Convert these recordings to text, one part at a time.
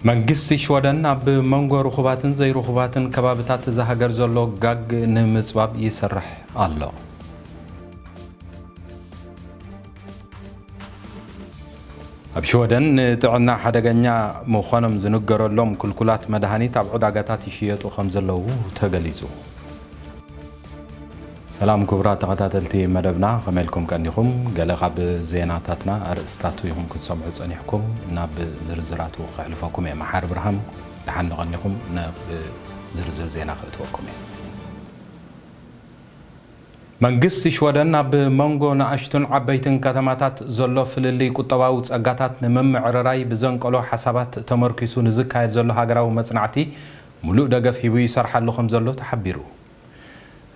መንግስቲ ሽወደን ኣብ መንጎ ርኹባትን ዘይርኹባትን ከባብታት እዛ ሃገር ዘሎ ጋግ ንምጽባብ ይሰርሕ ኣሎ። ኣብ ሽወደን ንጥዕና ሓደገኛ ምዃኖም ዝንገረሎም ክልኩላት መድሃኒት ኣብ ዕዳጋታት ይሽየጡ ከም ዘለዉ ተገሊጹ። ሰላም ክቡራት ተኸታተልቲ መደብና፣ ከመይ ኢልኩም ቀኒኹም? ገለ ካብ ዜናታትና ኣርእስታቱ ኢኹም ክትሰምዑ ጸኒሕኩም፣ ናብ ዝርዝራቱ ከሕልፈኩም እየ። መሓሪ ብርሃም፣ ደሓን ዶ ቀኒኹም? ናብ ዝርዝር ዜና ከእትወኩም እየ። መንግስቲ ሽወደን ኣብ መንጎ ንኣሽቱን ዓበይትን ከተማታት ዘሎ ፍልልይ ቁጠባዊ ጸጋታት ንምምዕርራይ ብዘንቀሎ ሓሳባት ተመርኪሱ ንዝካየድ ዘሎ ሃገራዊ መጽናዕቲ ምሉእ ደገፍ ሂቡ ይሰርሓሉ ከም ዘሎ ተሓቢሩ።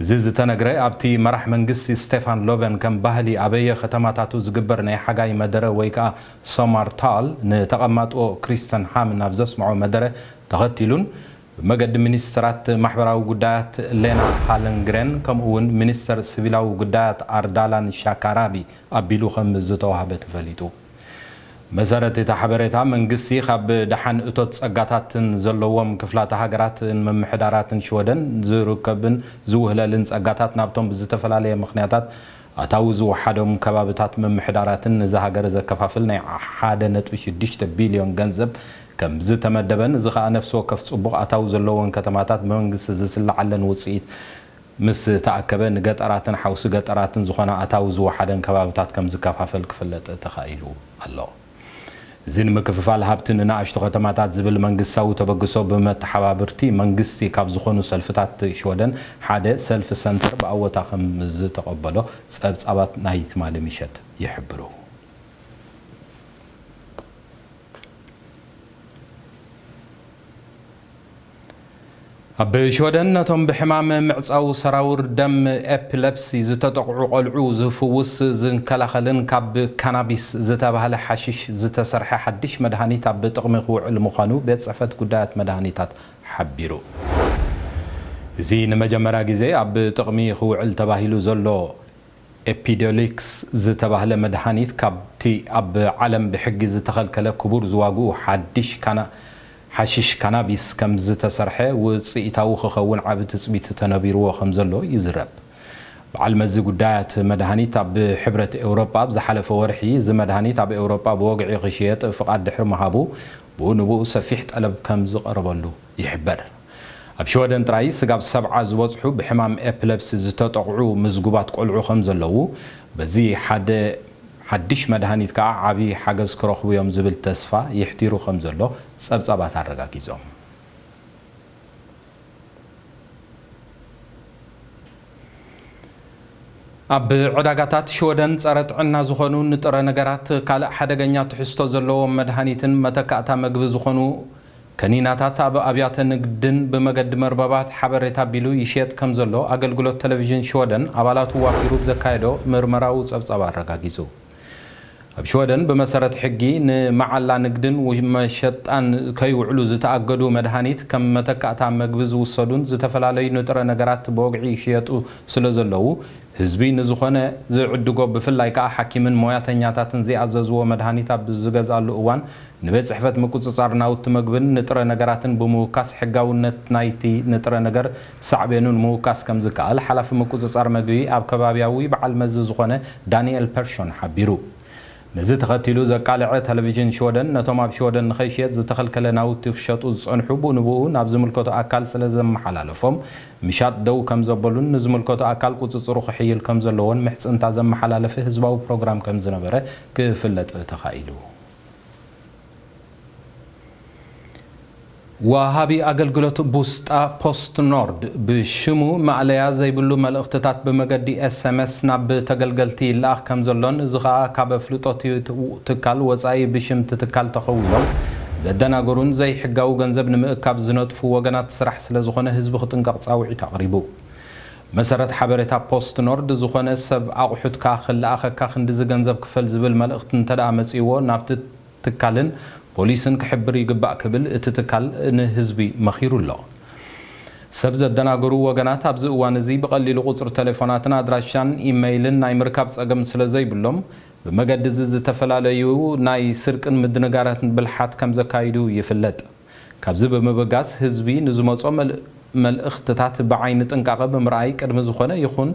እዚ ዝተነግረ ኣብቲ መራሕ መንግስቲ ስቴፋን ሎቨን ከም ባህሊ ኣበየ ከተማታቱ ዝግበር ናይ ሓጋይ መደረ ወይ ከኣ ሶማርታል ንተቐማጥኦ ክሪስተን ሃምን ኣብ ዘስምዖ መደረ ተኸቲሉን ብመገዲ ሚኒስትራት ማሕበራዊ ጉዳያት ሌና ሃለንግሬን ከምኡ እውን ሚኒስተር ሲቪላዊ ጉዳያት ኣርዳላን ሻካራቢ ኣቢሉ ከም ዝተዋህበ ተፈሊጡ። መሰረት እቲ ሓበሬታ መንግስቲ ካብ ደሓን እቶት ጸጋታትን ዘለዎም ክፍላተ ሃገራትን ምምሕዳራትን ሽወደን ዝርከብን ዝውህለልን ጸጋታት ናብቶም ብዝተፈላለየ ምኽንያታት ኣታዊ ዝወሓዶም ከባብታት ምምሕዳራትን ንዛ ሃገር ዘከፋፍል ናይ ሓደ ነጥቢ ሽዱሽተ ቢልዮን ገንዘብ ከም ዝተመደበን እዚ ኸኣ ነፍሲ ወከፍ ጽቡቕ ኣታዊ ዘለዎን ከተማታት ብመንግስቲ ዝስለዓለን ውጽኢት ምስ ተኣከበ ንገጠራትን ሓውሲ ገጠራትን ዝኾና ኣታዊ ዝወሓደን ከባብታት ከም ዝከፋፈል ክፍለጥ ተኻኢሉ ኣሎ። እዚ ንምክፍፋል ሃብቲ ንንኣሽቱ ከተማታት ዝብል መንግስታዊ ተበግሶ ብመተሓባብርቲ መንግስቲ ካብ ዝኾኑ ሰልፍታት ሽወደን ሓደ ሰልፊ ሰንተር ብኣወታ ከም ዝተቐበሎ ጸብጻባት ናይ ትማሊ ምሸት ይሕብሩ። ኣብ ሽወደን ነቶም ብሕማም ምዕጻው ሰራውር ደም ኤፒለፕሲ ዝተጠቕዑ ቆልዑ ዝፍውስ ዝንከላኸልን ካብ ካናቢስ ዝተባህለ ሓሽሽ ዝተሰርሐ ሓድሽ መድሃኒት ኣብ ጥቕሚ ክውዕል ምዃኑ ቤት ጽሕፈት ጉዳያት መድሃኒታት ሓቢሩ። እዚ ንመጀመርያ ግዜ ኣብ ጥቕሚ ክውዕል ተባሂሉ ዘሎ ኤፒዶሊክስ ዝተባህለ መድሃኒት ካብቲ ኣብ ዓለም ብሕጊ ዝተኸልከለ ክቡር ዝዋግኡ ሓድሽ ካና-፣ ሓሽሽ ካናቢስ ከም ዝተሰርሐ ውጽኢታዊ ክኸውን ዓቢ ትጽቢት ተነቢርዎ ከም ዘሎ ይዝረብ። በዓል መዚ ጉዳያት መድሃኒት ኣብ ሕብረት ኤውሮጳ ኣብ ዝሓለፈ ወርሒ እዚ መድሃኒት ኣብ ኤውሮጳ ብወግዒ ክሽየጥ ፍቓድ ድሕሪ ምሃቡ ብኡ ንብኡ ሰፊሕ ጠለብ ከም ዝቐረበሉ ይሕበር። ኣብ ሽወደን ጥራይ ስጋብ ሰብዓ ዝበጽሑ ብሕማም ኤፕለፕሲ ዝተጠቕዑ ምዝጉባት ቆልዑ ከም ዘለዉ፣ በዚ ሓደ ሓድሽ መድሃኒት ከኣ ዓቢ ሓገዝ ክረኽቡ እዮም ዝብል ተስፋ የሕዲሩ ከም ዘሎ ጸብጻባት ኣረጋጊጾም። ኣብ ዕዳጋታት ሽወደን ጸረ ጥዕና ዝኾኑ ንጥረ ነገራት፣ ካልእ ሓደገኛ ትሕዝቶ ዘለዎም መድሃኒትን መተካእታ መግቢ ዝኾኑ ከኒናታት ኣብ ኣብያተ ንግድን ብመገዲ መርበባት ሓበሬታ ኣቢሉ ይሽየጥ ከም ዘሎ ኣገልግሎት ቴሌቪዥን ሽወደን ኣባላቱ ዋፊሩ ብዘካየዶ ምርመራዊ ጸብጻብ ኣረጋጊጹ። ኣብ ሽወደን ብመሰረት ሕጊ ንመዓላ ንግድን ው-፣ መሸጣን ከይውዕሉ ዝተኣገዱ መድሃኒት ከም መተካእታ መግቢ ዝውሰዱን ዝተፈላለዩ ንጥረ ነገራት ብወግዒ ይሽየጡ ስለ ዘለዉ፣ ህዝቢ ንዝኾነ ዝዕድጎ ብፍላይ ከኣ ሓኪምን ሞያተኛታትን ዝኣዘዝዎ መድሃኒት ኣብ ዝገዝኣሉ እዋን ንቤት ጽሕፈት ምቁጽጻር ናውቲ መግብን ንጥረ ነገራትን ብምውካስ ሕጋውነት ናይቲ ንጥረ ነገር ሳዕቤኑን ምውካስ ከም ዝከኣል ሓላፊ ምቁጽጻር መግቢ ኣብ ከባብያዊ በዓል መዚ ዝኾነ ዳንኤል ፐርሾን ሓቢሩ። ነዚ ተኸቲሉ ዘቃልዐ ቴሌቪዥን ሽወደን ነቶም ኣብ ሽወደን ንኸይሽየጥ ዝተኸልከለ ናውቲ ክሸጡ ዝጸንሑ ብኡ ንብኡ ናብ ዝምልከቶ ኣካል ስለ ዘመሓላለፎም ምሻጥ ደው ከም ዘበሉን ንዝምልከቶ ኣካል ቁጽጽሩ ክሕይል ከም ዘለዎን ምሕጽንታ ዘመሓላለፈ ህዝባዊ ፕሮግራም ከም ዝነበረ ክፍለጥ ተኻኢሉ። ወሃቢ ኣገልግሎት ቡስጣ ፖስት ኖርድ ብሽሙ ማእለያ ዘይብሉ መልእኽትታት ብመገዲ ኤስ ኤም ኤስ ናብ ተገልገልቲ ይለኣኽ ከም ዘሎን እዚ ኸኣ ካብ ኣፍልጦ እቲ ትካል ወጻኢ ብሽም እቲ ትካል ተኸዊሎም ዘደናገሩን ዘይሕጋዊ ገንዘብ ንምእካብ ዝነጥፉ ወገናት ስራሕ ስለ ዝኾነ ህዝቢ ክጥንቀቕ ጻውዒት ኣቕሪቡ። መሰረት ሓበሬታ ፖስት ኖርድ ዝኾነ ሰብ ኣቑሑትካ ክለኣኸካ ክንድዚ ገንዘብ ክፈል ዝብል መልእኽቲ እንተደኣ መጺእዎ ናብቲ ትካልን ፖሊስን ክሕብር ይግባእ ክብል እቲ ትካል ንህዝቢ መኺሩ ኣሎ። ሰብ ዘደናገሩ ወገናት ኣብዚ እዋን እዚ ብቐሊሉ ቁጽሪ ቴሌፎናትን ኣድራሻን ኢመይልን ናይ ምርካብ ጸገም ስለ ዘይብሎም ብመገዲ እዚ ዝተፈላለዩ ናይ ስርቅን ምድንጋራትን ብልሓት ከም ዘካይዱ ይፍለጥ። ካብዚ ብምብጋስ ህዝቢ ንዝመጾ መል-፣ መልእኽትታት ብዓይኒ ጥንቃቐ ብምርኣይ ቅድሚ ዝኾነ ይኹን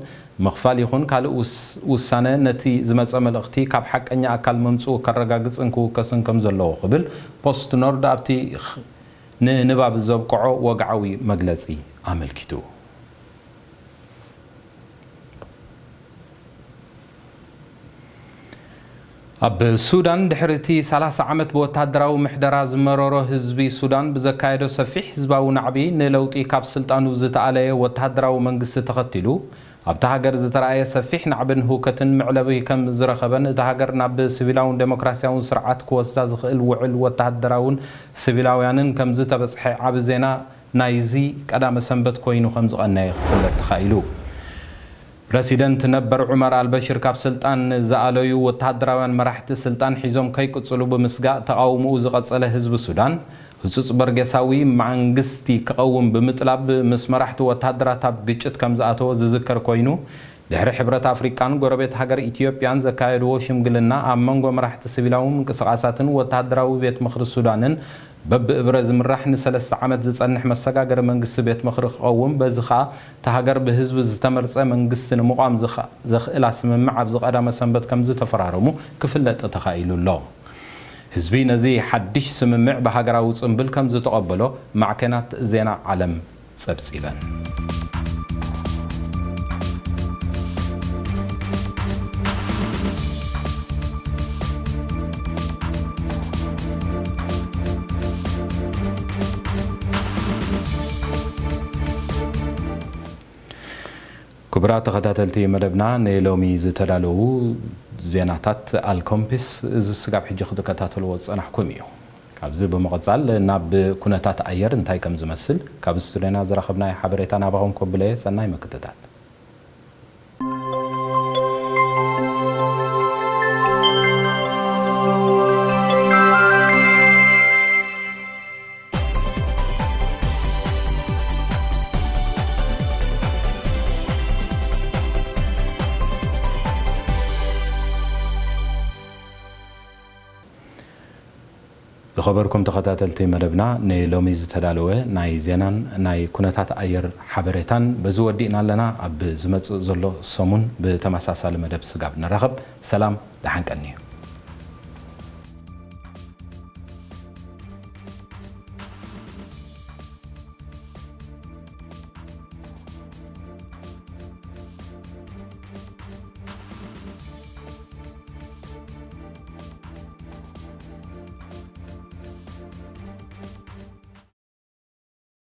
ምኽፋል ይኹን ካልእ ውስ-፣ ውሳነ ነቲ ዝመጸ መልእኽቲ ካብ ሓቀኛ ኣካል ምምጽኡ ከረጋግጽን ክውከስን ከም ዘለዎ ክብል ፖስት ኖርድ ኣብቲ ኽ-፣ ንንባብ ዘብቅዖ ወግዓዊ መግለጺ ኣመልኪቱ። ኣብ ሱዳን ድሕሪ እቲ ሰላሳ ዓመት ብወተሃደራዊ ምሕደራ ዝመረሮ ህዝቢ ሱዳን ብዘካየዶ ሰፊሕ ህዝባዊ ናዕቢ ንለውጢ ካብ ስልጣኑ ዝተኣለየ ወተሃደራዊ መንግስቲ ተኸቲሉ ኣብታ ሃገር ዝተረኣየ ሰፊሕ ናዕብን ህውከትን መዕለቢ ከም ዝረኸበን እታ ሃገር ናብ ሲቪላውን ዴሞክራሲያውን ስርዓት ክወስዳ ዝኽእል ውዕል ወተሃደራውን ሲቪላውያንን ከም ዝተበጽሐ ዓቢ ዜና ናይዚ ቀዳመ ሰንበት ኮይኑ ከም ዝቐነየ ክፍለጥ ተኻኢሉ። ፕረሲደንት ነበር ዑመር ኣልበሽር ካብ ስልጣን ዝኣለዩ ወተሃደራውያን መራሕቲ ስልጣን ሒዞም ከይቅጽሉ ብምስጋእ ተቓውምኡ ዝቐጸለ ህዝቢ ሱዳን፣ ህጹጽ በርጌሳዊ መንግስቲ ክቐውም ብምጥላብ ምስ መራሕቲ ወተሃደራት ኣብ ግጭት ከም ዝኣተወ ዝዝከር ኮይኑ፣ ድሕሪ ሕብረት ኣፍሪቃን ጎረቤት ሃገር ኢትዮጵያን ዘካየድዎ ሽምግልና ኣብ መንጎ መራሕቲ ሲቪላዊ ምንቅስቓሳትን ወተሃደራዊ ቤት ምኽሪ ሱዳንን በብእብረ ዝምራሕ ንሰለስተ ዓመት ዝጸንሕ መሰጋገሪ መንግስቲ ቤት ምኽሪ ክቐውም፣ በዚ ኸኣ እታ ሃገር ብህዝቢ ዝተመርጸ መንግስቲ ንምቋም ዝኸ-፣ ዘኽእላ ስምምዕ ኣብዚ ቀዳመ ሰንበት ከም ዝተፈራረሙ ክፍለጥ ተኻኢሉ ኣሎ። ህዝቢ ነዚ ሓድሽ ስምምዕ ብሃገራዊ ጽምብል ከም ዝተቐበሎ ማዕከናት ዜና ዓለም ጸብጺበን። ክቡራት ተኸታተልቲ መደብና፣ ንሎሚ ዝተዳለዉ ዜናታት ኣልኮምፒስ እዚ ስጋብ ሕጂ ክትከታተልዎ ዝጸናሕኩም እዩ። ካብዚ ብምቕጻል ናብ ኩነታት ኣየር እንታይ ከም ዝመስል ካብ ስቱድዮና ዝረኸብናዮ ሓበሬታ ናባኹም ከብለየ። ሰናይ ምክትታል። ዝኸበርኩም ተኸታተልቲ መደብና፣ ንሎሚ ዝተዳለወ ናይ ዜናን ናይ ኩነታት ኣየር ሓበሬታን በዚ ወዲእና ኣለና። ኣብ ዝመጽእ ዘሎ ሰሙን ብተመሳሳሊ መደብ ስጋብ ንራኸብ፣ ሰላም፣ ደሓን ቀንዩ።